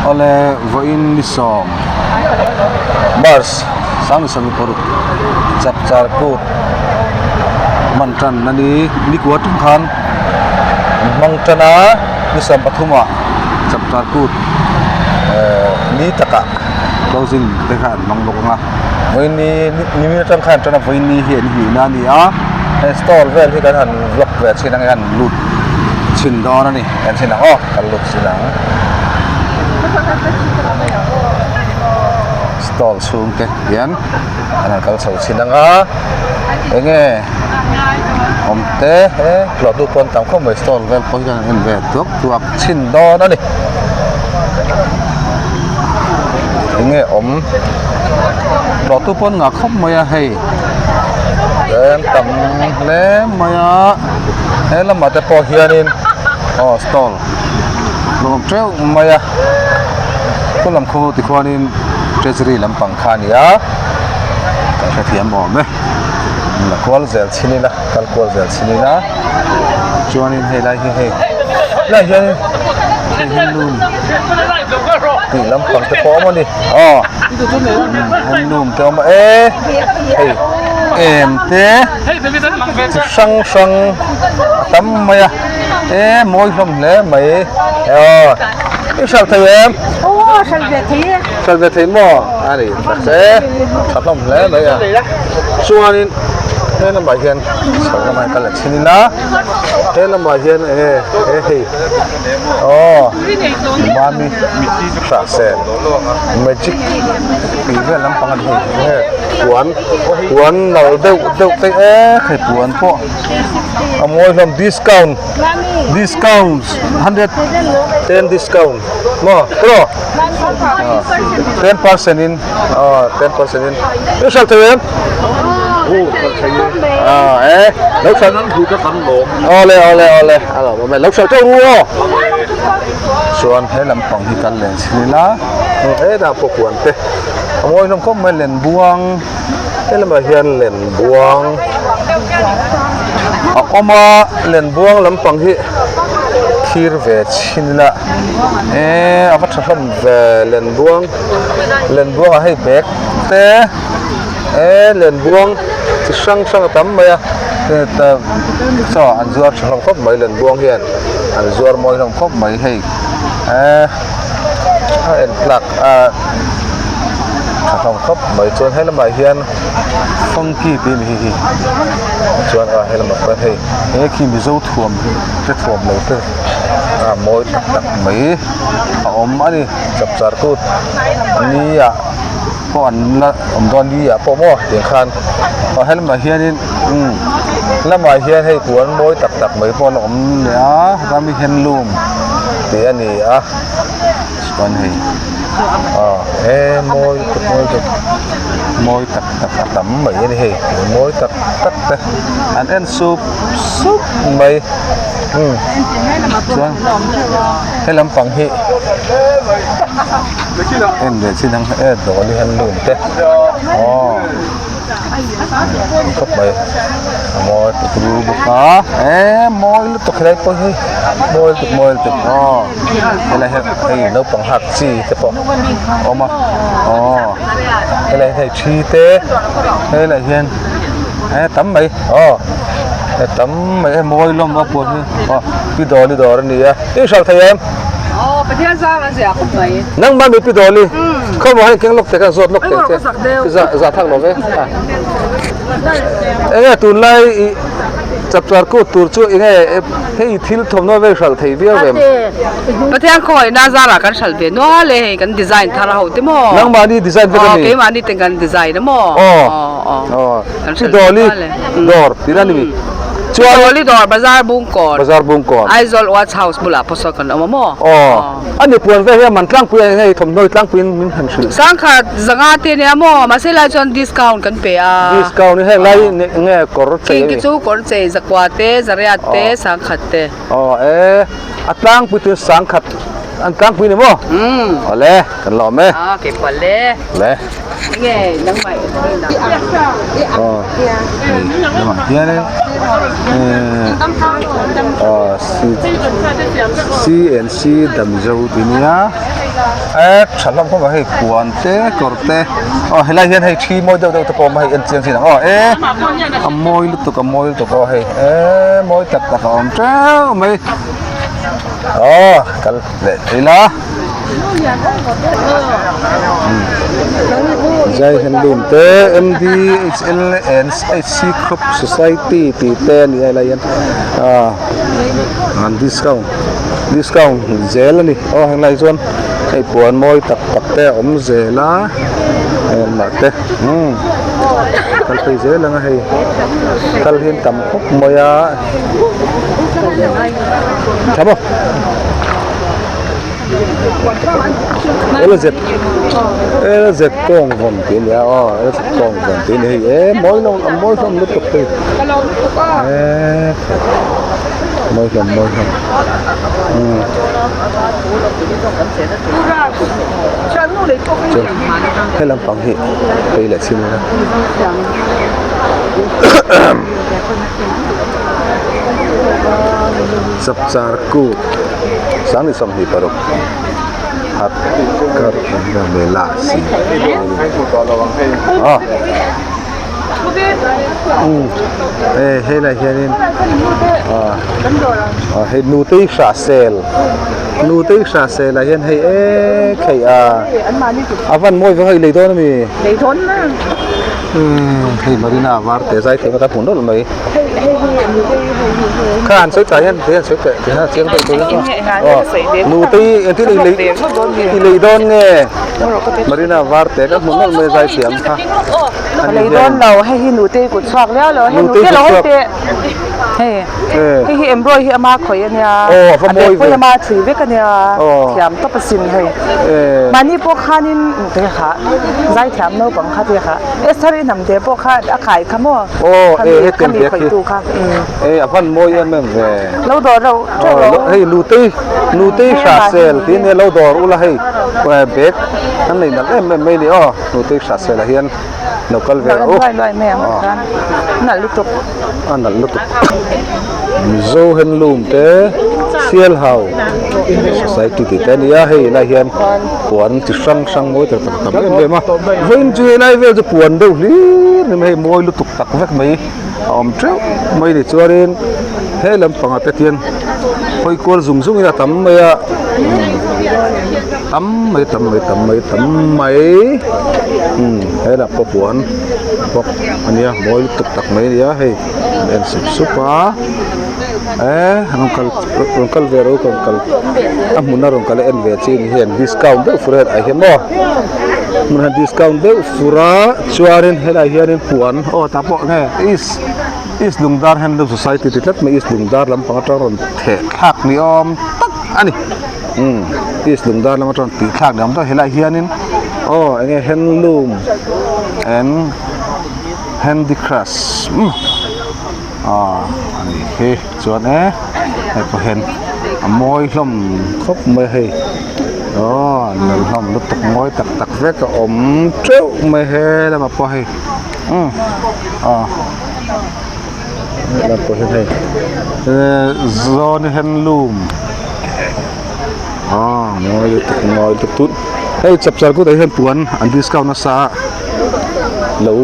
Awle vawiin ni sawm March 2026 chapchar kut hman tan a ni nikua tum khan an hmang tan a ni 13 ah chapchar kut ehh ni takah closing te kha an hmang bawk ang a vawiin ni ni atang khan tan a vawiin ni hi an hmuhna a ni a he store vel hi kan han vlog ve chhin ang e han lut chhin dawn a ni kan chhin ang aw kan lut chhin ang stall chhung te hian an han kal chho chhin ang a enge awm te he hlawh tu pawn tam khawp mai stall vel pawh hi kan en ve duak duak chhin dawn a ni enge awm hlawh tu pawn ngah khawp mai a hei tlem tam hle mai a he lamah te pawh hianin aw stall nuam teuh mai a chu lam khaw tikhuanin treasury lampang kha a ni a ka hrethiam awm e la kual zel chhin ila kal kual zel chhin ila chuanin hei lai hi hei helaiah hianin hei handloom tih lampang te pawh a awm a ni aw handloom te a awm a e hei em te chi hrang hrang a tam mai a e mawi hlawm hle mai aw i hralh thei em aw hralh ve thei e hralh ve thei maw a ni tak se tha hlawm hle mai a chuanin he lamah hian chho lamah hian kal leh chhin ila he lamah hian eng nge he hei aw mami hrahsel magic tih vel lampang a ni hei eng nge puan puan nalh deuh deuh te ek hei puan pawh a mawi hlawm discount discount 110 discount maw tiraw 10 percent in aw 10 percent in i hralh thei em ah e lo hralh awle awle awle a lo awm e lo hralh teuh ru aw chuan he lampang hi kal leh chhin ila hetah pawh puan te a mawi hlawm khawp mai len buang he lamah hian len buang a awm a len buang lampang hi thlir ve chhin ila eh a va tha hlawm ve len buang len buangah hei bag te eh len buang chi hrang hrang a tam mai a chaw an zuar tha hlawm khawp mai len buang hian an zuar mawi hlawm khawp mai hei eh a en tlak a tha hlawm khawp mai chuan he lamah hian funky tih a ni hei hi chuan a he lamah pawh hei he khi mizo thuam te thuam lo te a mawi tak tak mai a awm a ni chapchar kut ni ah pawh an la awm dawn ni ah pawh maw tiang khan aw he lamah hianin umm lamah hian hei puan mawi tak tak mai pawh a la awm leh a rami handloom tih a ni a chuan hei aw he mawi tak mawi tak mawi tak tak a tam mai a ni hei mawi tak tak te an en sup sup mai umm chuan he lampang hi en leh chin ang e dawli handloom te aw khawp mai a mawi tuk ru bawk a e mawi lutuk helai pawh hi mawi lutuk mawi lutuk aw helai hian hei naupang hak chi te pawh a awm a aw helai hian hei thi te helai hian e tam mai aw e tam mai e mawi hlawm a puan hi aw pi dawli dawr a ni a i hralh thei em aw pathian zang a ziah khawp mai nangmah mi pi dawli Khawmaw hei keng lawk te khan zawt lawk teh che za za thak lo ve enge tunlai i chapchar kut tur chu enge hei thil thawmhnaw vel hralh thei viau em Pathian khawngaihna zarah kan hralh ve nual e hei kan design thar ho te maw nangmahni design vek a ni keimahni ten kan design a maw aw aw kan hralh ve nual e dawr tihna a ni mi chuan Dawli dawr bazar bungkawn bazar bungkawn Aizawl watch house bulah pawh sawn kan awm a maw aw A ni puan vel hian man tlangpui a hei thawmhnaw tlangpuiin min han hrilh. Sangkhat zanga te nia maw mahse lai chuan discount kan pe a. Discount hi heng lai nge kawr chei a ni. Khi chu kawr chei zakua te zariat te sangkhat te. Aw e a tlangpui chu sangkhat an tlangpui ni maw? Umm. Awle kan la awm e. A ke puan le. Le. Nge nangmah Aw hei lamah hianin aw C C and C Damzo tih nia. E tha hlawm khawp a hei puan te kawr te aw helai hian hei thi mawi deuh deuh te pawh a awm a hei en chiang chin ang aw e a mawi lutuk a mawi lutuk aw hei e mawi tak tak a awm teuh mai aw kal leh ila. Zai handloom te M_D_H_L and H_C crop society tih te a ni a helai hian ah an discount discount zel a ni aw helai chuan hei puan mawi tak tak te a awm zel a engmah te umm kal phei zel ang a hei kal hi an tam khawp mai a tha maw. LZ LZ kawng vawn tih a ni a aw LZ kawng vawn tih a ni hei e mawi lo a mawi hlawm lutuk hei e mawi hlawm mawi hlawm umm chuan he lampang hi phei leh chhin ila. Chapchar kut 26 hat kar mela si a umm hei helai hianin ah ah hei nutei hrahsel nutei hrahsel ah hian hei ek hei a a van mawi vek a i lei dawn ami umm hei marina var te zai theih vek a hmu nawlh mai. Kha an sawi tah hian thei an sawi teh tih hian a chiang deuh tur a aw nute hi engtin i lei i lei dawn nge Marina var te ka hmu nawlh mai a zai thiam kha Ka lei dawn lo hei hi nute hi kut chhuak liau lo hei nute lo hei teh hei hei hi embroidery hi ama khawih ania a bag pawh hi ama thui vek ania thiam tawp asin hei mahni pawh khanin nute kha zai thiam naupang kha te kha Esther i hnam te pawh kha a khai kha maw. Aw e hetiang bag hi e a van mawi em em ve. Lo dawr reuh teuh lo. Hei nutei nutei hrahsel tih ania lo dawr ula hei bag an nei nalh em em mai a ni aw nutei hrahsel ah hian lo kal ve rawh u. Luai luai mai ang khan a nalh lutuk. A nalh lutuk. Mizo handloom te Sialhau Society tih te a ni a hei lai hian puan chi hrang hrang mawi tak tak a tam em em a vawiin chu helai vel chu puan deuh hlir ni mai hei mawi lutuk tak vek mai a awm teuh mai ni chuanin he lampangah te hian hawi kual zung zungin a tam mai a tam mai tam mai tam mai tam mai umm helah pawh puan bawk a nia mawi lutuk tak mai a ni a hei an en sup sup a eh rawn kal rawn kal ve rawh u rawn kal a hmun a rawn kal a en ve chi ni hian discount deuh fur hian ah hian maw hmun hian discount deuh fur a chuanin helaiah hianin puan aw tah pawh nge east east lungdar handloom society ti tlat mai east lungdar lampang atang rawn theh thlak ni awm tak a ni umm east lungdar lam atang tih thlak ni awm tak helaiah hianin aw eng nge handloom and handicrafts umm ah a nih hi chuan e hei pawh hian a mawi hlawm khawp mai a hei aw nalh hlawm lutuk mawi tak tak vek a awm teuh mai he lamah pawh hei umm ah helam pawh hian hei ehh zawn handloom ah mawi lutuk mawi lutuk hei chapchar kutah hian puan an discount nasa a lo.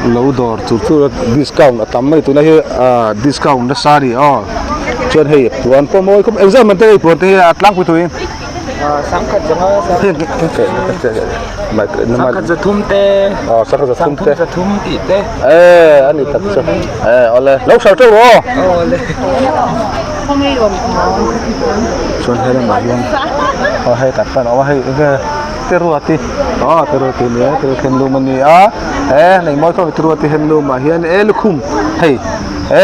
Lo dawr tur tur a discount a tam mai tuna hi ah discount nasa a ni aw chuan hei puan pawh mawi khawp engzat man te hei puan te hi a tlangpui tawh in sangkhat zanga sangkhat zathum te aw sangkhat zathum te zathum tih te e a ni tak chu e awle lo hralh teuh rawh aw awle chuan he lamah hian aw hei kan pan awm a hei enge Teruati aw Teruati a ni a Teruati handloom a ni a he nei mawi khawp Teruati handloom ah hian e lukhum hei e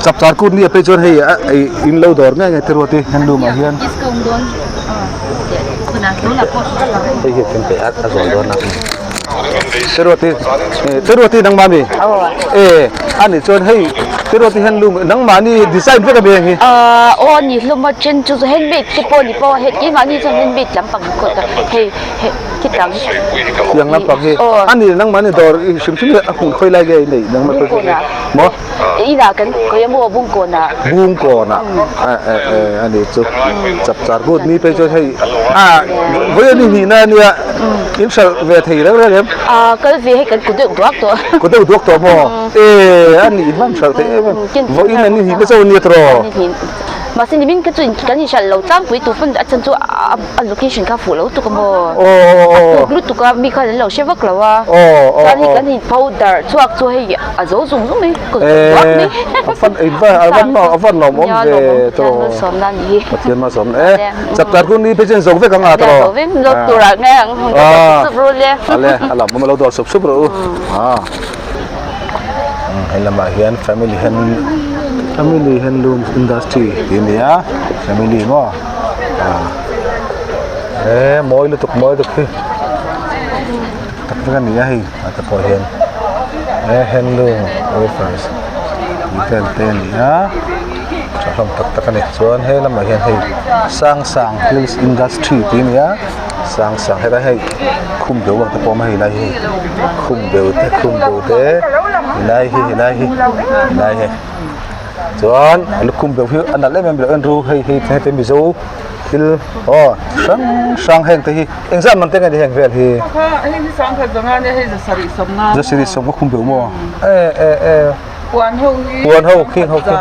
chapchar kut ni ah phei chuan hei a ih in lo dawr ngei ngei Teruati handloom ah hian hei hi a pe a a zawl dawn a Teruati Teruati nangmah mi e a nih chuan hei Teruati handloom nangmahni design vek a mi heng hi aw a ni hlawm a then chu handmade te pawh a ni pawh a hei keimahni chuan handmade lam pang kawt a hei hei khitang tiang lampang hi a ni nangmahni dawr i hrim hrim hi a hmun khawi lai nge i neih nangmah Lungkawn ah maw. Inah kan khawi emaw Bungkawnah. Bungkawnah eh eh eh a nih chu chapchar kut ni phei chuan hei ah vawi a ni hnihna a nia in hralh ve thei reng reng em? Ah kal ve hei kan kut deuh duak tawh. Kut deuh duak tawh maw? Eh a nih hman hralh theih em em vawiin a ni hnihna chauh a nia tawh. Mahse nimin kha chu kan inhralh lo tlangpui tu pawn a chan chu a location kha fuh lo tuk a maw? A tuk lutuk a mi khan an lo hre vak lo a. Chuan hei kan in powder chhuak chu hei a zo zung zung mai ka zawk duak mai. A van lawmawm ve tawh. Malsawmna a nih hi. Pathian malsawmna e. Chapter hun ni phei chuan zo vek ang a tawh. Zo vek lo tur ah nge ang hun ka sup sup rul e. Ale a lawmawm a lo dawr sup sup rawh u. Hei lamah hian family hand family handloom industry tih a ni a family maw ah he mawi lutuk mawi lutuk hi tak vek a ni a hei ah te pawh hian he handloom wafers tih vel te a ni a tha hlawm tak tak a ni chuan he lamah hian hei sang sang hills industry tih a ni a. Sang sang helai hei khum beu ang te pawh a awm a hei lai hi khum beu te khum beu te helai hi helai hi helai hi chuan lukhum beu hi a nalh em em lo en ru hei hei hete mizo thil aw hrang hrang heng te hi engzat man te nge ni heng vel hi zasarih sawmnga khum beu maw e e e puan ho khi ho khi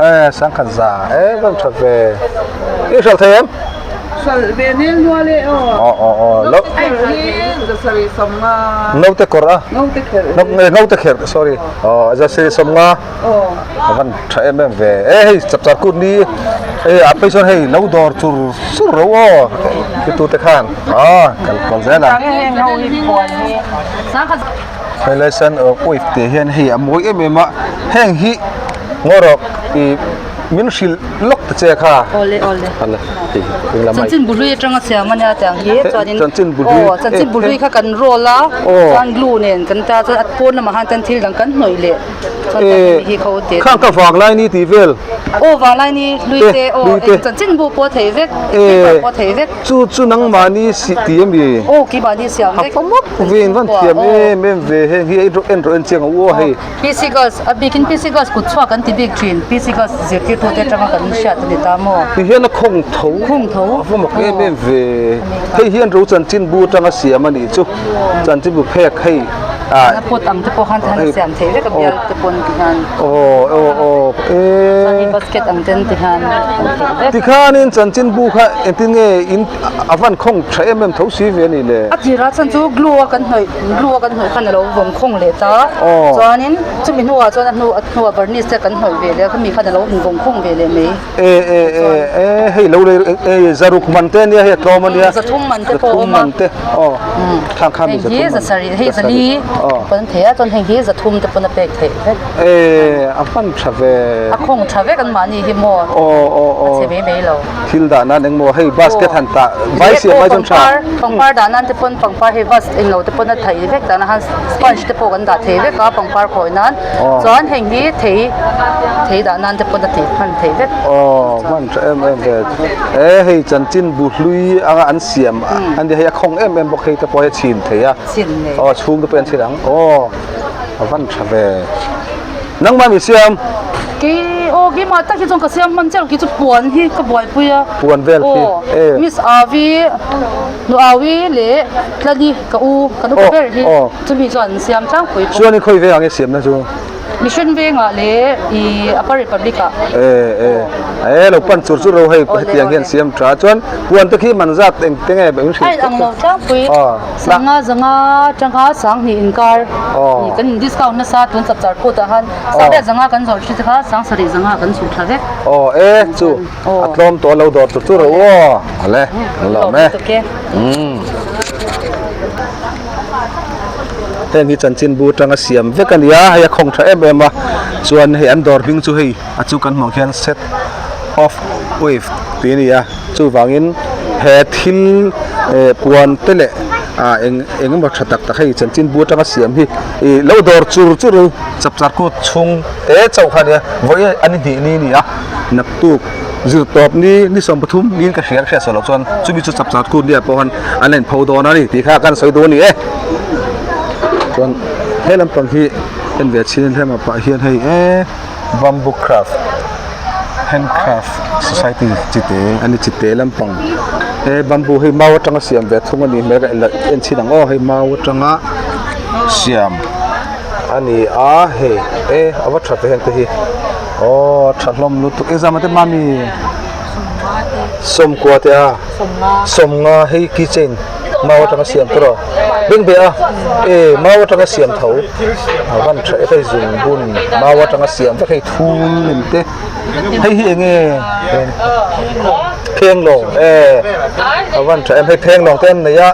e sangkhat za e rawn that ve i hralh thei em hralh ve nel nual e aw aw aw aw lo zasarih sawmnga naute kawr a naute kherh naute kherh sorry aw zasarih sawmnga a van tha em em ve e hei chapchar kut ni e a phei chuan hei lo dawr chur chur ro aw titu te khan a kal kual zel a Helai san wave tih hian hei a mawi em em a heng hi ngaw rawh ih min hrilh lawk ta che kha Awle awle. Awle hei eng lam ai. Chanchin bu hlui atanga siam ania tiang hi chuanin Chanchin bu hlui aw chanchin bu hlui kha kan roll a chuan glue nen kan ta chuan a pawn lamah khan chuan thil dang kan hnawih leh chuan hemi hi kho te Khang ka vanglai ni tih vel. Aw vanglai ni hlui te aw chanchin bu pawh a thei vek paper pawh a thei vek. Chu chu nangmahni si ti ami? Aw keimahni siam vek. A fa mawp ve in van thiam em em ve heng hi en rawh en chiang ang u aw hei. PC Girls a bikin PC Girls kut chhuak kan ti bik thin PC Girls zirtirtute atanga kan hriat a ni ta maw? Ti hian a khawng tho. Khawng tho. A va mak em em ve. Hei hian ro chanchinbu atanga siam a nih chu. Chanchinbu phek hei. A pot ang te pawh khan khan a siam theih vek a bial te pawn ti hian. Aw aw aw e. Chuan hei basket ang ten ti hian an theih vek. Tikhanin chanchinbu kha engtin nge in a van khawng tha em em tho si ve a ni le. A tirah chuan chu glue a kan hnawih glue a kan hnawih khan a lo vawm khawng leh ta. Chuanin chumi hnuah chuan a hnu a hnuah varnish te kan hnawih ve leh a khami khan a lo invawm khawng ve leh mai. E e e e hei lo lei e zaruk man te ania hei a tlawm ania. Zathum man te pawh a awm a. Zathum man te aw khang kha mi zathum man. Hei hi zasarih hei zali pawn thei a chuan hei hi zathum te pawn a pek theih vek. E a hman tha ve. A khawng tha vek an mahni hi maw. Aw aw aw. A chhe mai mai lo. Thil dah nan engmaw hei basket han tah vai siam mai chuan tha. Pangpar dah nan te pawn pangpar hei vase englo te pawn a thei vek dah nan sponge te pawh kan dah thei vek a pangpar khawi nan. Chuan heng hi thei thei dah nan te pawn a tih hman theih vek. Aw hman tha em em ve. E hei chanchin bu hlui anga an siam an nia hei a khawng em em bawk hei te pawh hi a chhin thei a. Chhin nei. Aw chhung te pawh hi an chhin ang. Aw a van tha ve. Nangmah mi siam? Kei aw keimah tak hi chuan ka siam hman chiah lo kei chu puan hi ka buaipui a. Puan vel khi. Aw Miss Avi Nuawi leh Tlani ka u ka nu ber hi. Chumi chuan an siam tlangpui bawk. Chuan i khawi vengah nge siamna chu? Mission vengah leh i Upper Republic ah. E e e lo pan chur chur ro hei hetiang hian siam tha chuan puan te khi man zat eng te nge in hrilh Ai ang lo tlangpui. Sanga zanga tanga sanghnih inkar ni kan in discount nasa tun chapchar phut ah khan sangriat zanga kan zawrh thin te kha sangsarih zanga kan chhuk thla vek. Aw e chu a tlawm tawh lo dawr chur chur ro aw ale kan lawm e. Heng hi chanchinbu atanga siam vek a ni a hei a khawng tha em em a chuan hei an dawr hming chu hei a chu kan hmuh khian set of wave tih a ni a chuvangin he thil eh puan te leh ah eng eng emaw tha tak tak hei chanchinbu atanga siam hi ih lo dawr chur chur chapchar kut chhung te chauh kha a ni a vawi a ni hnih ni a ni a naktuk. Zirtawp ni ni 13 niin ka hria ka hriat sawi loh chuan chumi chu chapchar kut nia pawh khan an la inpho dawn a ni tih kha kan sawi duh a ni e. Chuan he lampang hi. En ve chhin hlemah pah hian hei e bamboo craft handcraft society chi te a ni chi te lampang he bamboo hi mau atanga siam ve thung a nih hmel ka en chhin ang aw hei mau atanga siam a ni a hei e a va tha ve heng te hi aw a tha hlawm lutuk exam te mami sawmkua te a sawmnga hei keychain mau atanga siam tur aw beng beh a e mau atanga siam tho a van tha e hei zungbun mau atanga siam vek hei thul lim te hei hi eng nge phenglawng e a van tha em hei phenglawng te an nei a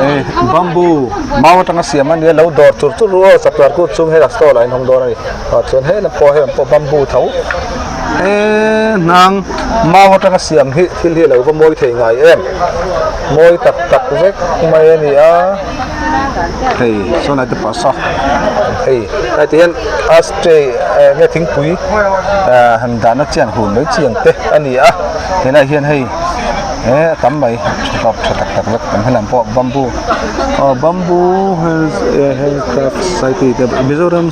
e bamboo mau atanga siam a nia lo dawr chur chur ru aw chapchar kut chung hei a stall ah in hawng dawn a ni ah chuan he lam pawh hei lam pawh bamboo tho he hnang mau atanga siam hi thil hi a lo va mawi thei ngai em mawi tak tak vek mai a ni a hei sawn lai te pawh saw hei hei ti hian astray nge thingpui ah han dahna chian hun mai chiang te a ni a helaiah hian hei he a tam mai tha hlawp tha tak tak vek tam helam pawh bamboo aw bamboo handcraft society te Mizoram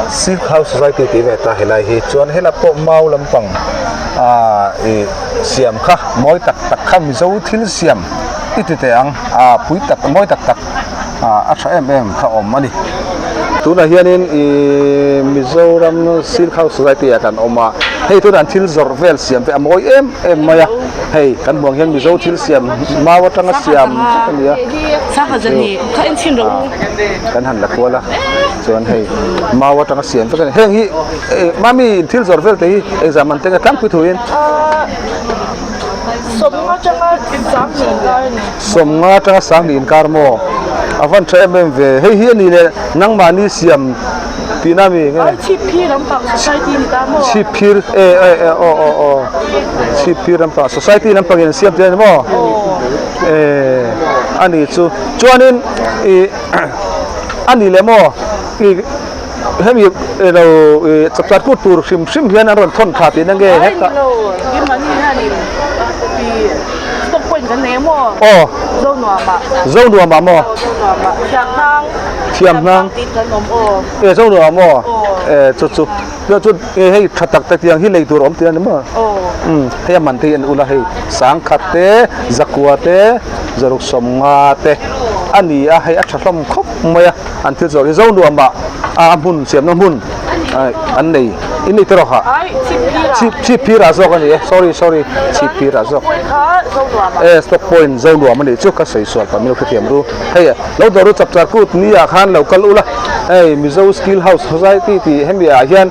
silk house society tih ve ta helai hi chuan helai pawh mau lampang ah ih siam kha mawi tak tak kha Mizo thil siam i ti teh ang ah pui tak mawi tak tak ah a tha em em kha awm a ni. Tunah hianin ih Mizoram Silk House Society ah kan awm a, hei tunah an thil zawrh vel siam te a mawi em em mai a, hei kan hmuh ang hian Mizo thil siam mau atanga siam a ni a, kan han la kual a chuan hei mau atanga siam vek a ni, heng hi ih mami thil zawrh vel te hi engzah man te nge tlangpui thuin. Sawmnga atanga sang ni inkar maw? A van tha em em ve. Hei hi a ni leh nangmahni siam tihna a mi nge? Chhipphir e e e aw aw aw Chhipphir lampang society lampang in an siam tih a ni maw? E a ni chu chuanin ih a ni leh maw ih Hemi ilo ih chapchar kut tur hrim hrim hian an rawn thawn thla tihna nge hetah. Aw Zonuamah maw Thiamhnang e Zonuamah maw e chu chu chu chu hei tha tak tak tiang hi lei tur a awm tih a ni maw umm hei a man te hi an ul a hei sangkhat te zakua te zaruk sawmnga te a ni a hei a tha hlawm khawp mai a. An thil zawrh hi zo nuam ah a hmun siamna hmun an nei in nei tawh ha chhip chhip phir ah zawk a ni e sorry sorry chhip phir ah zawk e stock point zo nuam a nih chu ka sawi sual pah min lo hrethiam ru hei lo dawr u chapchar kut ni ah khan lo kal ula hei Mizo skill house society tih hemi ah hian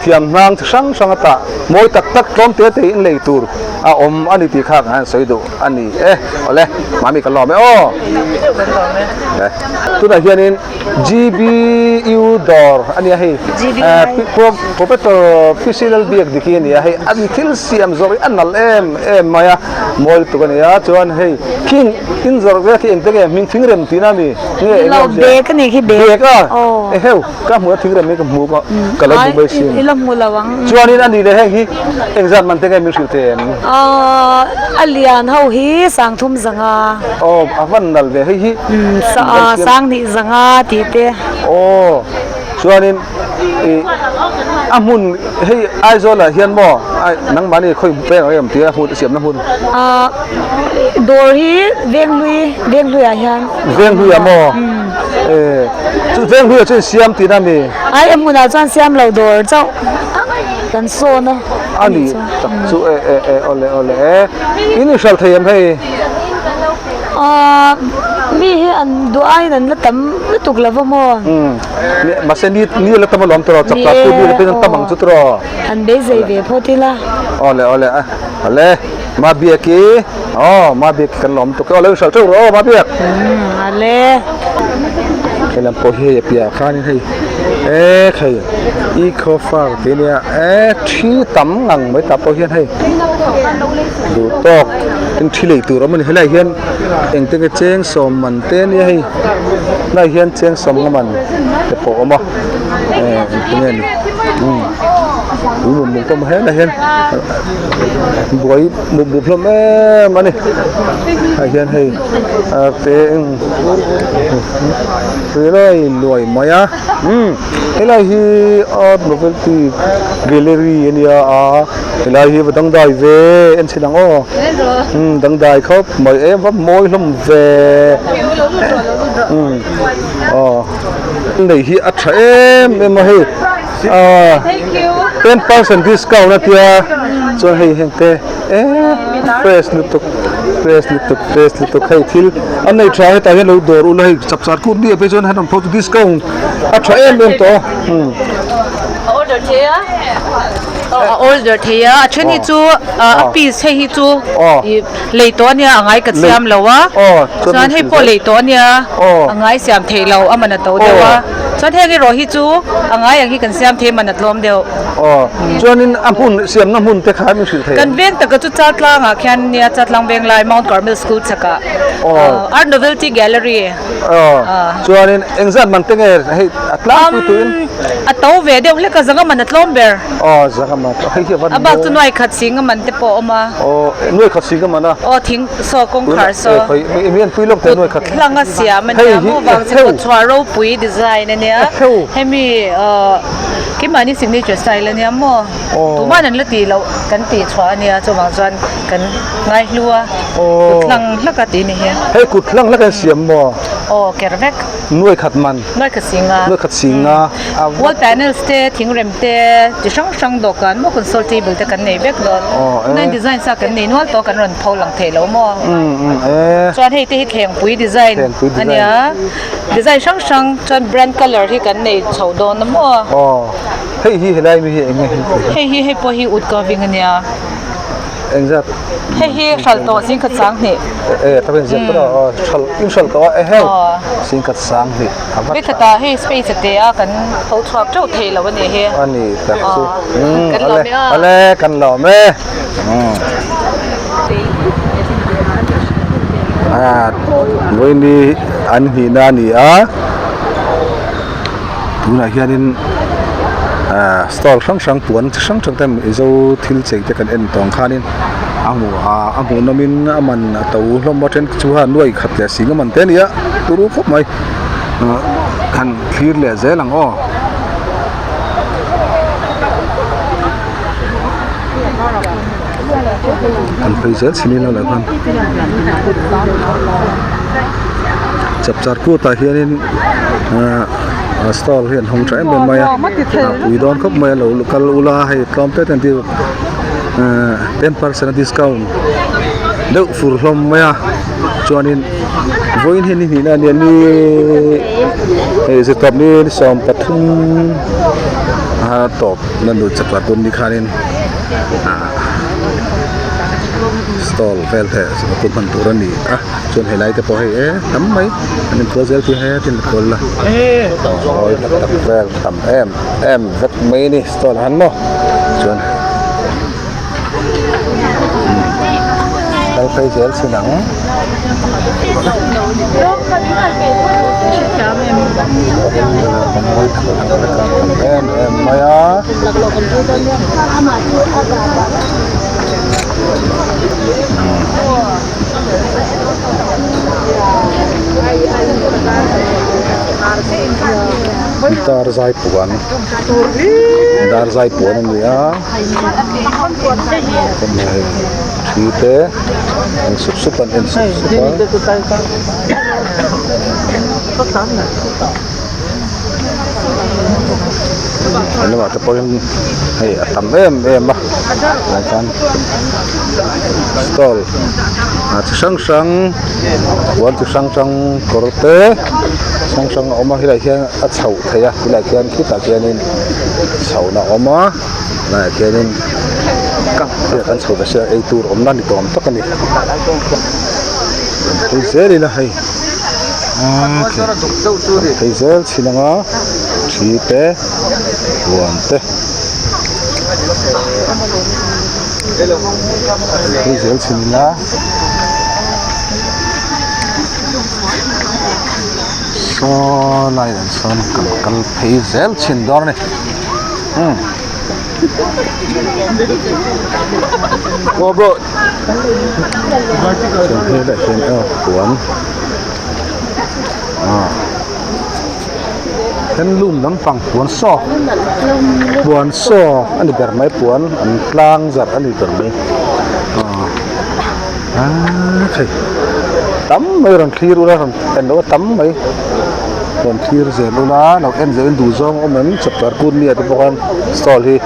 thiam hnang chi hrang hrang a tah mawi tak tak tlawm te te in lei tur a awm a ni tih kha kan han sawi duh a ni e awle mami ka lawm e aw. Tunah hianin GBU dawr a nia hei Professor PC Lalbiak dik hi a nia hei an thil siam zawrh hi a nalh em em mai a mawi lutuk a nia chuan hei khing in zawrh vel khi engte nge hming thingrem tihna a mi nge eng nge Bag a nih khi bag bag a eheu ka hmuh a thingrem hi ka hmu ka ka lo hmu mai sin I la hmu lo ang chuanin a nih leh heng hi engzat man te nge min hrilh thei em a lian ho hi sangthum zanga. Aw a van nalh ve hei hi sang hnih zanga tih te. Aw chuanin ih a hmun hei Aizawl ah hian maw nangmahni khawi peng ang em tia hmun siamna hmun. Ah dawr hi Venghlui Venghlui ah hian. Venghlui ah maw e chu Venghlui ah chuan siam tihna mi? Ai a hmunah chuan siam lo dawr chauh kan sawn a. A ni tak chu e e e awle awle e in inhralh thei em hei? Aaa mi hi an duh aiin an la tam lutuk lo va maw? Umm mahse ni ni la tam alawm tawh chak tak pawh mi te an tam ang chu tawh. An beisei ve phawt ila. Awle awle a awle Mabiaki aw Mabiaki kan lawm tuk e awle inhralh teuh rawh aw Mabiak. Umm awle. Helam pawh hi hei a piahah khanin hei e hei eco farm tih ania e thi tam ngang mai tah pawh hian hei duh tawk tin thi lei tur a awm a ni helaiah hian engte nge cheng sawm man te ania hei helaiah hian cheng sawm nga man te pawh a awm a eh engte nge ni umm. Ui mup mup hlawm a helai hian buai mup mup hlawm em a ni ah hian hei te eng helai luai mai a umm helai hi art novelty gallery a nia a helai hi va dangdai ve en chhin ang aw umm dangdai khawp mai e va mawi hlawm ve umm aw nei hi a tha em em a hei ah 10% discount a tia chuan hei heng te eee fresh lutuk fresh lutuk fresh lutuk hei thil an nei tha hetah hian lo dawr ula hei chapchar kut mi ah phei chuan han rawn phawt discount a tha em em tawh a umm. A order thei a a then hi chu a piece hei hi chu ih lei tawh ania a ngai ka siam lo a chuan hei pawh lei tawh ania a ngai siam theih lo a man a to deuh a chuan heng erawh hi chu a ngai ang hi kan siam thei man a tlawm deuh. Aw chuanin a hmun siamna hmun te kha min hrilh thei ang. Kan veng taka chu Chaltlang ah khian nia Chaltlang Venglai Mount Carmel School chhakah Art Novelty Gallery. Aw chuanin engzat man te nge hei a tlangpui tuin. A to ve deuh hlek a zanga man a tlawm ber. Aw zanga man hei hi a van A bak chu nuai khat sing a man te pawh a awm a. Aw nuai khat sing a man a. Aw thing saw kawngkhar saw. Khawi mi an pui lawk teh nuai khat. Kut hlanga siam a nia maw vang che kawt chhuah ropui design a nia. Hemi keimahni signature style a nia maw. Tuman an la tih loh kan tih chhuah a nia chuvang chuan kan ngaihlu a. Kut hlang hlak a tih ni hi. Hei kut hlang hlak an siam maw? Aw ker vek. Nuai khat man. Nuai khat sing a. Nuai khat sing a. Wall panels te thingrem te chi hrang hrang dawhkan maw console table te kan nei vek dawn. Tunah hian design sa kan nei nual tawh kan rawn pho lang thei lo maw? Chuan hei te hi thlengpui design a nia. Design hrang hrang chuan brand colour hi kan nei chho dawn a maw? Aw hei hi helai mi hi eng nge hei? Hei hi hei pawh hi wood carving a nia. Engzat? Hei hi hral tawh singkhat sang hnih. E ta ben ziak tawh a hral in hral tawh a eheu singkhat sang hnih a va tha. Heta hei space a te a kan tho chhuak teuh thei lo a nih hi. A ni tak chu kan lawm e ale kan lawm e. A vawiin an hnihna a ni a. Tunah hianin ahh stall hrang hrang puan chi hrang hrang te mizo thil chei te kan en tawng khanin a hmuh ah a hmuh nawmin a man a to hlawm a then chu khan nuai khat leh sing a man te a ni a turu khawp mai ah han thlir leh zel ang aw. An phei zel chhin in a lah khan chapchar kut ah hianin ahh stall hi an hawng tha em em mai a a pui dawn khawp mai a lo kal ula hei tlawm te te an ti ahh 10% a discount deuh fur hlawm mai a chuanin vawiin hi ni hnihna a nia ni hei zirtawp ni 13 a tawp na nu chapchar tun ni khanin. Stall vel te chu hman tur a ni a chuan helai te pawh hei e tam mai an inkual zel tih he tin kual la mawi tak tak vel tam em em vek mai a ni stall ah hian maw chuan kal phei zel chhin ang. Mawi tak tak vek a tam em em mai a. Dar zai puan dar zai puan a ni a thi te an sup sup an en sup sup a. An lamah te pawhin hei a tam em em a tunah chuan stall ah chi hrang hrang puan chi hrang hrang kawr te hrang hrang a awm a helaiah hian a chhoh theih a tilaiah khian khitah khianin chhohna a awm a laiah khianin kan chho ve sia eitur awmna ni tawm tak a ni phei zel ila hei. Phei zel chhin anga thi te huan te phei zel chhin ila saw lai ah sawn kan kal phei zel chhin dawn a ni umm. Aw bro. Chuan helai hian aw puan ah handloom lampang puan saw puan saw a ni ber mai puan an tlang zarh a ni ber mai ah ah hei tam mai rawn thlir ula rawn en loh a tam mai rawn thlir zel ula lo en zel in duh zawng awm em chapchar kut mi ah te pawh khan stall hi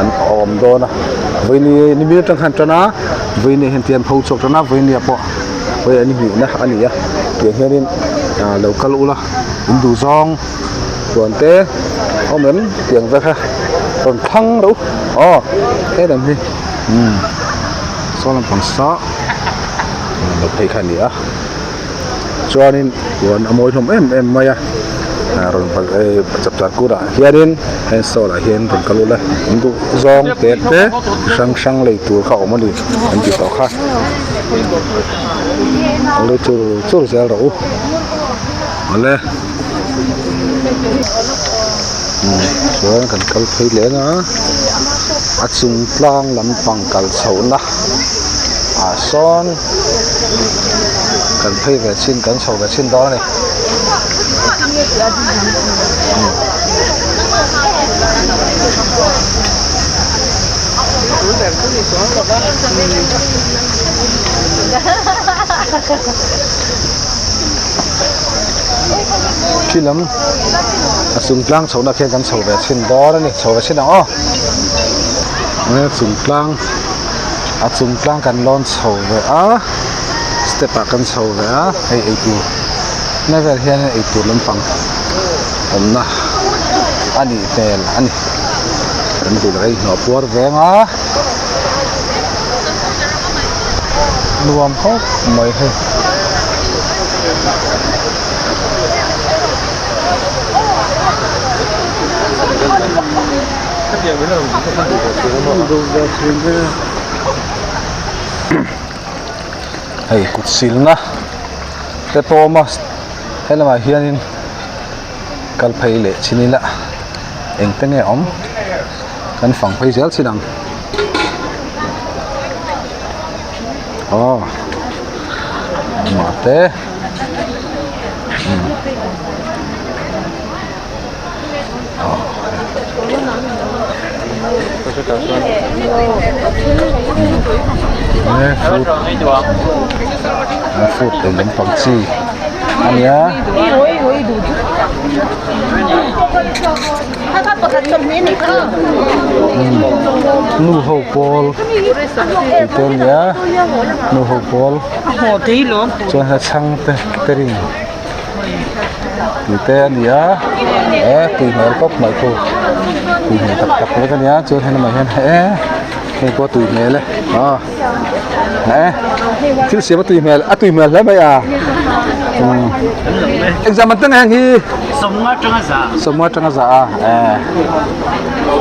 an awm dawn a vawiini ni mi atang khan tan a vawiini hian tian pho chhuak tan a vawiini ah pawh vawi an hmuhna a ni a tiang hianin ah lo kal ula in duh zawng puan te awm em tiang vel kha rawn thlang reuh aw helam hi umm saw lampang saw lo phei kha a ni a. Chuanin puan a mawi hlawm em em mai a ah rawn valh eh chapchar kûrah hianin heng stall ah hian rawn kal ula in duh zawng te te chi hrang hrang lei tur kha a awm a ni an tih tawh kha lo lei chur chur zel rawh u awle umm chuan kan kal phei leh ang a a chung tlang lampang kal chhohna ah sawn. Kan phei ve chin kan chho ve chin dawn a ni. Khi lam a chung tlang chhohna khian kan chho ve chin dawn a ni chho ve chin ang aw. Chung tlang. A chung tlang kan lawn chho ve a step ah kan chho ve a hei eitur na vel hian eitur lampang awmna a nih hmel a ni kan duh leh a inhnawh puar veng a nuam khawp mai hei. Hei kut silna te pawh a awm a he lamah hianin kal phei leh chin ila engte nge awm kan fang phei zel chin ang aw mahte umm. Fruit ei lampang chi a nia. Nu ho pawl tih te a nia nu ho pawl chuan chhang te te ring. Tui te a ni a e tui hmel tawp mai khu tui hmel tak tak vek a nia chuan he lamah hian e hei pawh tui hmel e aw e thil siam a tui hmel a tui hmel hle mai a umm exam an teng heng hi sawmnga atanga za sawmnga atanga za a e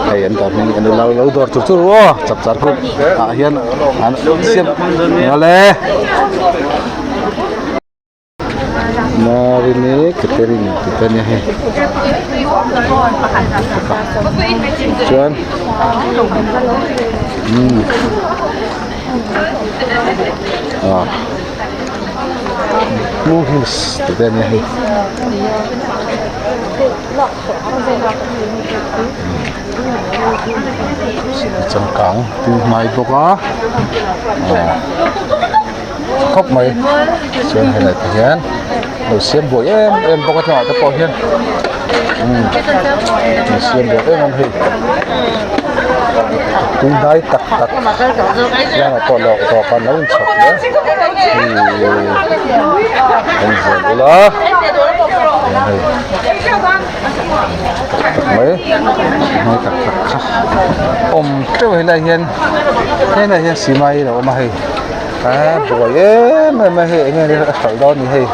hei an dawr hming an lo lo dawr chur chur aw chap char khup ah hian an siam awle. Marini catering tih te a nia hei chuan umm ah blue hills tih te a nia hei changkang tui hnai bawk a ah. Khawp mai chuan helai te hian lo siam buai em em bawk a tlangah te pawh hian umm lo siam buai em em hei tui hnai tak tak tlangah pawh lawk dawhkan lo inchhawp hle ihh en zel ula hei tak tak mai mai tak tak kha awm teuh helai hian helai hian simai a lo awm a hei. A buai em em a hei enge ni a hralh dawn ni hei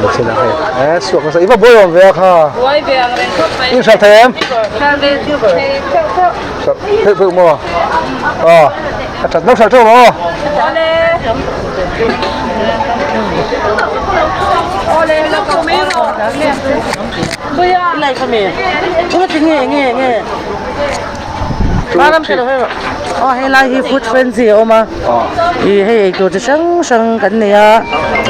ni chin a hei e suak nasa i va buai awm ve a kha buai ve ang reng khawp mai in hralh thei em hralh ve chu thei pheuh pheuh hralh pheuh pheuh maw aw a that no hralh theuh maw awle awle lo ko mai ro Kuya nge nge nge. 2 3. Aw helai hi food frenzy a awm a ih hei eitur chi hrang hrang kan nei a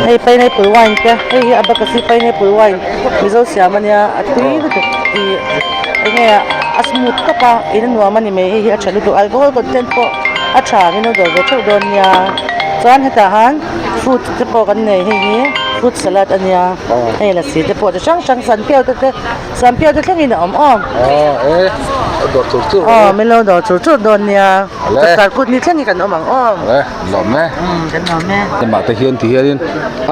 hei pineapple wine te hei hi abacus hi pineapple wine mizo siam ania a tui lutuk ih enge a smooth tawp a in a nuam a ni mai hei hi a tha lutuk alcohol content pawh a tha min lo dawr ve theuh dawn nia chuan hetah han fruit te pawh kan nei hei hi fruit salad ania hei lassi te pawh chi hrang hrang sanpiau te te. Sampiau te thlengin a awm awm. Aw e, a dawr chur chur. Aw, min lo dawr chur chur dawn nia. Chapchar kut ni thlengin kan awm ang aw. Le, lawm e. Umm, kan lawm e. Amah te hian ti hianin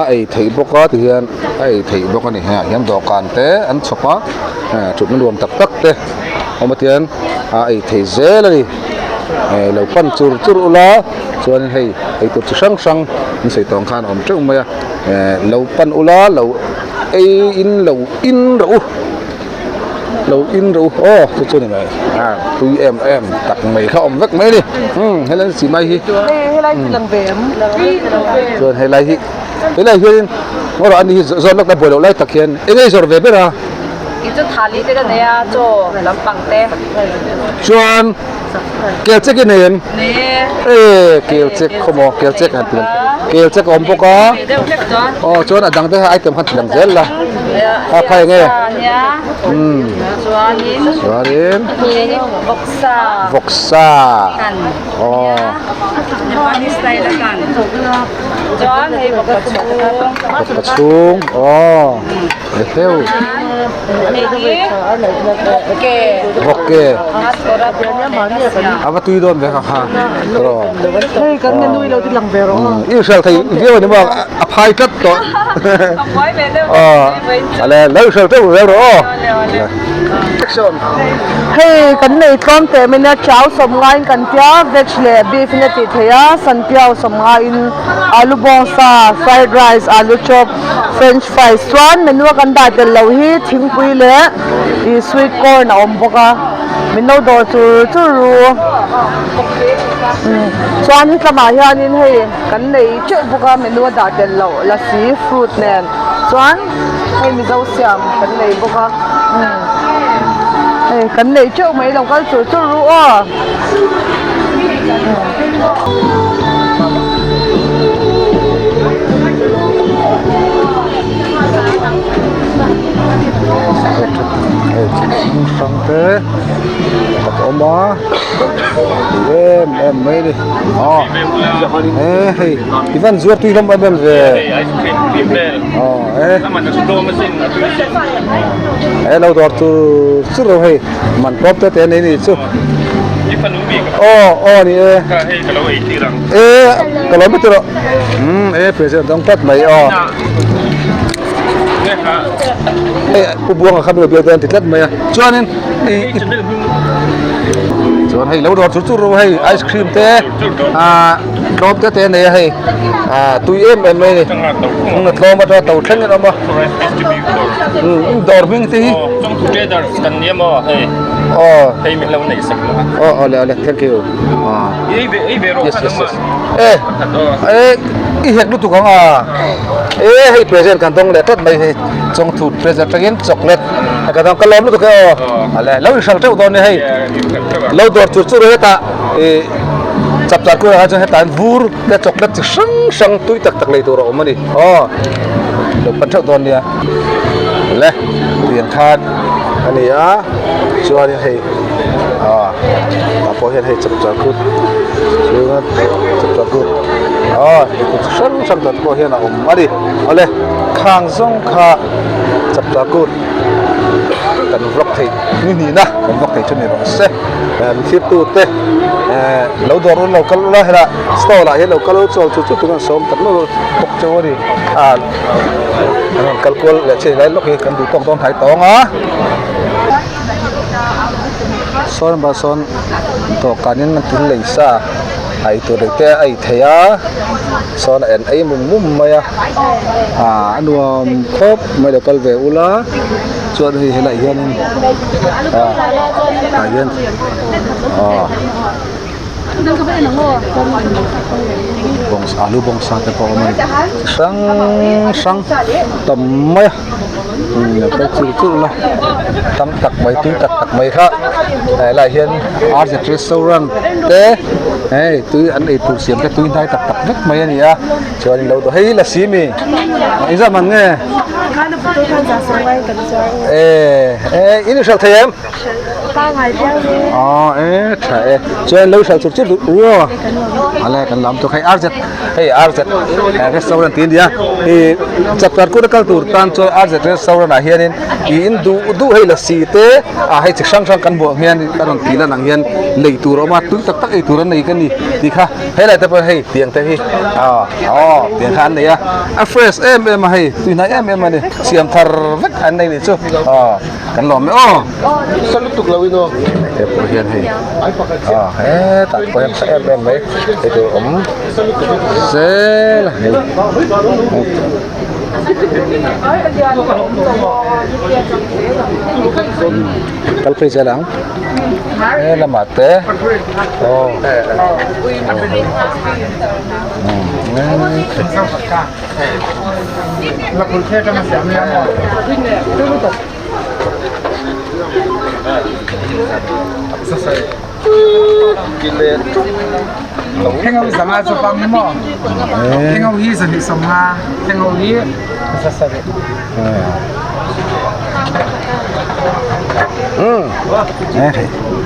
a ei theih bawk a ti hian a ei theih bawk a ni. Hengah hian dawhkan te an chhawp a, thutna nuam tak tak te awm a tian a ei theih zel a ni. Lo pan chur chur ula chuanin hei eitur chi hrang hrang an sawi tawng khan a awm teuh mai a. Lo pan ula lo. Ei in lo in rawh u lo in rawh u aw chu chu ni mai a tui em em tak mai kha awm vek mai a ni umm helai chi mai hi chuan helai hi helai hian ngaw ani hi zawt lawk la buai loh lai tak hian eng nge i zawrh ve ber a chuan kel chek i nei em e kel chek khawmaw kel chek han ti lang kel chek a awm bawk a aw chuan a dang te kha item khan ti lang zel la a phai eng nge umm chuanin vawksa aw vawkpa chhung aw. Hleu Vawk ke A va tui dawn ve kha kha Hei kan menu i lo ti lang ve rawh I hrial thei viau ani maw a phai tlat tawh Ale lo i hrial teuh zel rawh aw Action Hei kan nei tlawm teh mai nia chau sawm ngaiin kan tia veg leh beef in a tih theih a sanpiau sawm ngaiin alu bawngsa fried rice alu chop French fries chuan menu a kan dah tel loh hi thingpui leh ih sweet corn a awm bawk a min lo dawr chur chur ru chuan hetlamah hianin hei kan nei teuh bawk a menu a dah tel loh lassi fruit nen chuan hei mizo siam kan nei bawk a hei kan nei teuh mai lo kal chur chur ru aw. Hei chi hrang hrang te pakhat a awm a tui em em mai a ni aw he hei i van zuar tui hlawm em em ve aw he he lo dawr tur chur lo hei man tawp te te nei ni chu. Aw aw ni e. Ka hei ka lo ei tir ang. E ka lo mit rawh. Um e president dang tlat mai aw. Hei pu buanga kha mi lo biak dawn ti tlat mai a. Chuanin i chuan hei lo dawr chur chur rawh hei ice cream te ah tlawm te te nei a hei ah tui em em mai a ni. A tlawm atanga to thleng in a awm a. Um dawr hming te hi. Traders kan ni emaw hei. Aw. Hei min lo neih sak lo. Aw aw le aw le thank you. Ah. Ei ve ei ve rawh Yes yes yes. Eh eh i hek lutuk ang a. Eh hei present kan dawng leh tlat mai hei chawngthu present atangin chocolate ka dawng ka lawm lutuk e aw. Ale lo in hral teuh dawn ni hei. Lo dawr chur chur hetah i chapchar kulah khan chuan hetah vur te chocolate chi hrang hrang tui tak tak lei tur a awm a ni. Aw lo pan theuh dawn nia. Le pian khan a ni a chuanin hei ah tah pawh hian hei chapchar kut chhunga chapchar kut ah eitur chi hrang hrang tah te pawh hian a awm a ni awle khang zawng kha chapchar kut kan vlog thei ni hnihna kan vlog thei chu ni rawh se eh mi thlir tute eh lo dawr ul lo kal ula helai stall ah hian lo kal chawl chu chu tunah sawm tak luah bawk chauh a ni ah. An rawn kal kual leh chiai lai lawk hi kan duh tawk dawn hnai tawng a sawn bah sawn dawhkanin an thil lei sa a ei tur leh te a ei thei a sawn a en ei mum mum mai a ah a nuam khawp mai lo kal ve ula chuan hei helaiah hianin ah tah hian aw. Bawngsa alu bawngsa te pawh a awm a ni chi hrang hrang tam mai a. Lo kal chur chur la tam tak mai tui tak tak mai kha helaiah hian RZ restaurant te hei tui an ei tur siam te tui hnai tak tak vek mai a ni a chuanin lo dawh hei lassi mi engzah man nge eh in hralh thei em aw e tha e chuan lo hralh chur chur duh ru ale kan lam tawk hei RZ hei RZ restaurant tih a nia ih chapchar kut a kal tur tan chuan RZ restaurant ah hianin ih in duh duh hei lassi te ah hei chi hrang hrang kan hmuh ang hian a rawn tih lan ang hian lei tur a awm a tui tak tak ei tur an nei ka ni tih kha helai te pawh hei tiang te hi ah aw tiang kha an nei a a fresh em em a hei tuihnai em em a ni siam thar vek an nei nih chu aw. Kan lawm e aw. Sa lutuk lo in aw. He pawh hian hei ah hetah pawh hian tha em em mai hei tur awm zel a hei. Kal phei zel ang he lamah te aw.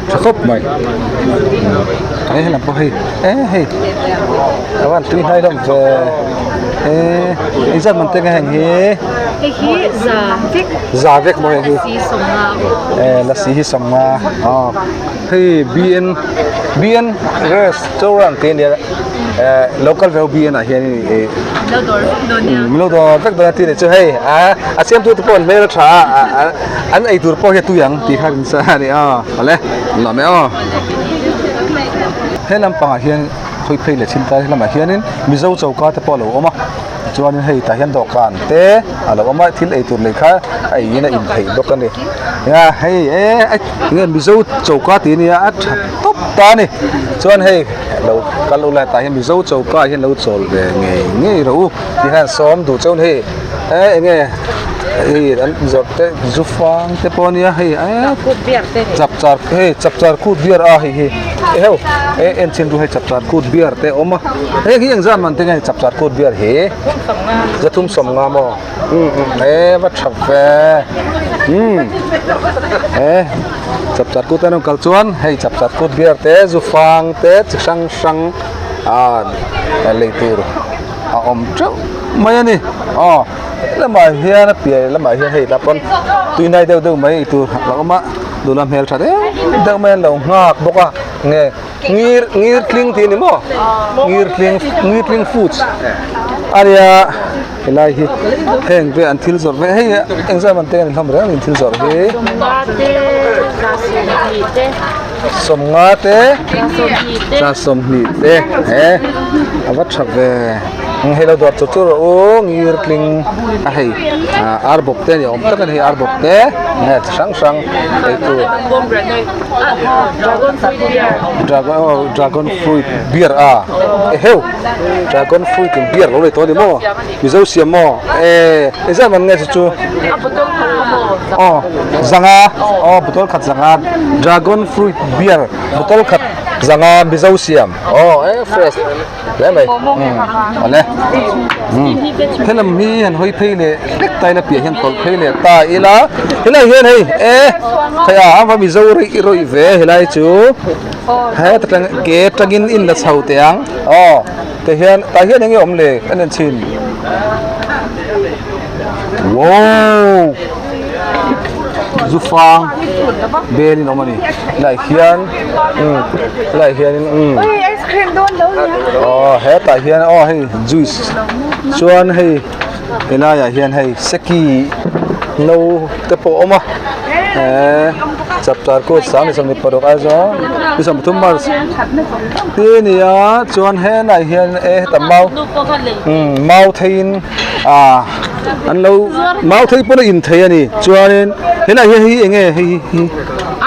Tha khawp mai he helam pawh hei e hei a van tui hnai hlawm ve e engzat man te nge heng hi hei hi za vek za vek maw heng hi lasi sawmnga e lasi hi sawmnga aw hei bn bn restaurant te ania eh local ve ho bn ah hian in lo dawr vek dawn nia lo dawr vek dawn a tih nih chu hei a a siamtu te pawh an hmel a tha a an ei tur pawh hi a tui ang tih kha kan sa a ni aw awle nuam e aw he lampangah hian hawi phei leh chin ta lamah hianin mizo choka te pawh a lo awm a chuanin hei tah hian dawhkan te a lo awm a thil ei tur leh kha a eiin a in theih bawk a ni a hei e enge mizo choka tih ania a tha tawp ta a ni chuan hei lo kal ula tah hian mizo choka ah hian lo chawl ve ngei ngei rawh u ti hian sawm duh chauh hei e enge hei an zawrh te zu fang te pawh ania hei e chapchar hei chapchar kut beer a hei hi eheu e en chhin ru hei chapchar kut beer te a awm a heng hi engzat man te nge chapchar kut beer hi zathum sawmnga maw um um e va tha ve um e chapchar kut an rawn kal chuan hei chapchar kut beer te zu fang te chi hrang hrang ah lei tur a awm teuh mai a ni aw lamah hian a pian lamah hian hei tah pawn tuihnai deuh deuh mai ei tur a awm a nula hmel tha deuh deuh mai an lo nghak bawk a nge ngir ngir tling tih a ni maw ngir tling ngir tling foods a nia helai hi heng te an thil zawrh ve hei engzah man te an hlawm reng an thil zawrh hi sawmnga te za sawmhnih te he a va tha ve hei lo dawr chu chu rawh u ngir tling a hei ar bawp te ni awm tak a ni hei ar bawp te nge chi hrang hrang ei tur dragon aw dragon fruit beer a eheu dragon fruit in beer lo nei tawh a ni maw mizo siam maw e engzat man nge chu chu aw zanga aw bottle khat zanga dragon fruit beer bottle khat zanga mizo siam aw e fresh hle mai awle helam hi han hawi phei leh hlek ta ila piah hian tawlh phei leh ta ila helai hian hei e hei a va mizo rih rawih ve helai chu heta tang ke tangin in la chho teh ang aw tah hian tah hian enge awm le kan en chhin wow zu fang bel in awm a ni helai hian umm helai hianin umm aw hetah hian aw hei juice chuan hei helaiah hian hei seki no te pawh a awm a eee chapchar kut 32 Aizawl ni 30 March te a ni a chuan helaiah hian e heta mau umm mau theiin ah an lo mau thei pawn a in thei a ni chuanin helaiah hian hei hi eng nge hei hi.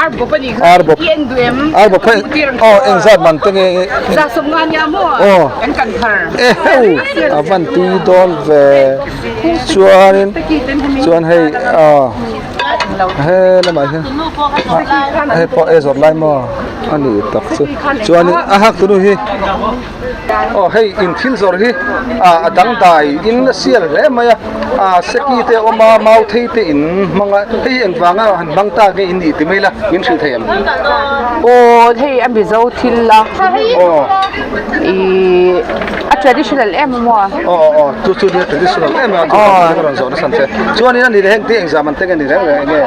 Arbawp a nih kha. Arbawp. I en duh em? Arbawp hei aw engzat man te nge Za sawmnga nia maw? Aw. Kan kan thar. Eheu a van tui dawn ve. Chuanin chuan hei aw he lamah hian hei pawh e zawrh lai maw a ni tak chu. Chuanin a hak tunu hi Aw hei in thil zawrh hi ah a dangdai in a sial hle mai a ah seki te a awm a mau thei te in hmang a hei engvanga han hmang ta nge in nih ti mai la min hrilh thei ang. Aw hei a mizo thil a Aw. Ihh a traditional em a maw? Aw aw aw chu chu nia traditional em a chu chu rawn zawh nasa ang che chuanin a ni leh heng te engzam an teng a ni reng reng enge?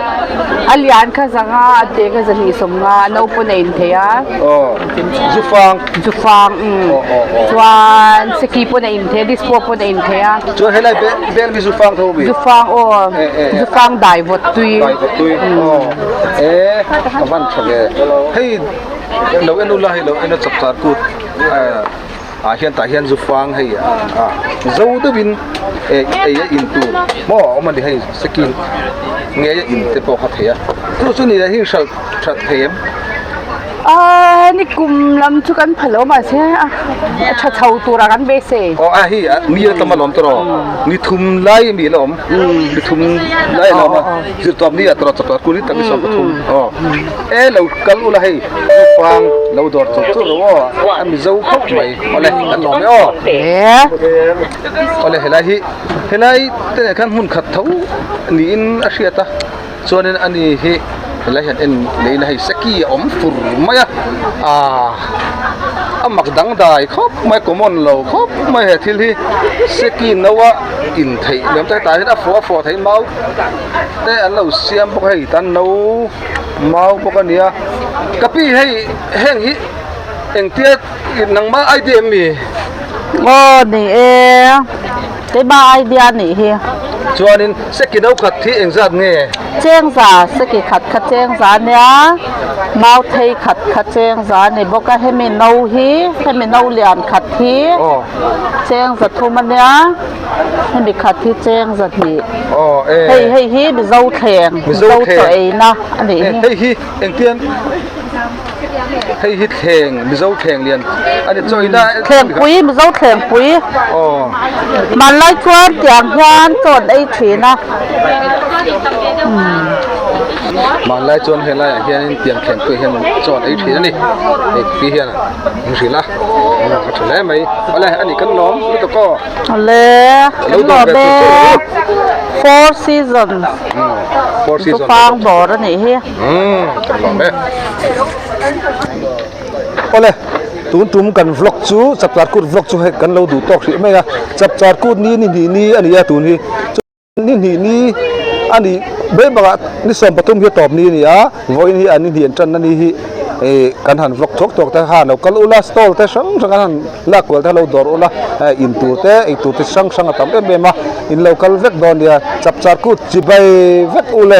A lian kha zanga a te kha zahnih sawmnga a naupawh nei in thei a. Aw zufang. Zufang umm chuan seki pawn a in thei a dispo pawn a in thei a. Chuan helai bel bel mi zufang tho mi? Zufang aw zufang dai vawt tui. Dai vawt tui aw e a van tha ve hei lo en ula hei lo en a chapchar kut ah hian tah hian zufang hei a zo deuhin ei a in tur maw a awm a ni hei seki ngei a in te pawh kha thei a chu chu ni leh hi hralh that thei em? Aaa ni kum lam chu kan phal lo mahse a tha chho turah kan beisei. Aw a hei mi a tam alawm tawh ni thum lai mi la awm ni thum lai a la awm a zirtawp ni ah tawh chawp kul hi tak ni 13 aw e lo kal ula hei naupang lo dawr chawp chawp lo aw a mizo khawp mai awle kan lawm e aw awle helai hi helai te nen khan hmun khat tho niin a hriat a. Chuanin ani hi helai hian en lei la hei seki a awm fur mai a aaa a mak dangdai khawp mai common lo khawp mai he thil hi seki no a in theih lem te tah hian a fawh a fawh theih mau te an lo siam bawk a hei tan no mau bawk a nia ka pi hei heng hi engtia nangmah idea em mi? Aw ni e. Keimah idea nih hi. Chuanin seki no khat hi engzat nge? Chengza seki khat kha chengza ania, mau thei khat kha chengza ni bawk a, hemi no hi, hemi no lian khat hi chengza thum ania, hemi khat hi chengza hnih. Hei hei hi Mizo thleng, Mizo chaw eina a nih hi. Hei hi engtian? Hei hi thleng Mizo thleng lian a ni chaw ina Thlengpui Mizo thlengpui aw hmanlai chuan tiang hian chaw an ei thin a hmanlai chuan helai ah hianin tiang thlengpui hian chaw an ei thin a ni hei pi hian an hrilh a a tha hle mai awle ani kan lawm lutuk aw awle kan lawm e four seasons four seasons zufang dawr a nih hi. Umm kan lawm e. Awle tun tum kan vlog chu chapchar kut vlog chu hei kan lo duh tawk hrih mai a chapchar kut ni ni hnih ni a ni a tun hi ni hnih ni a nih mai bakah ni 13 hi a tawp ni a ni a vawiin hi an ni hnih an tanna ni hi ih kan han vlog thuak thuak te khan lo kal ula stall te hrang hrang an han lak kual te lo dawr ula in tur te ei tur te hrang hrang a tam em em a in lo kal vek dawn nia chapchar kut chibai vek ule.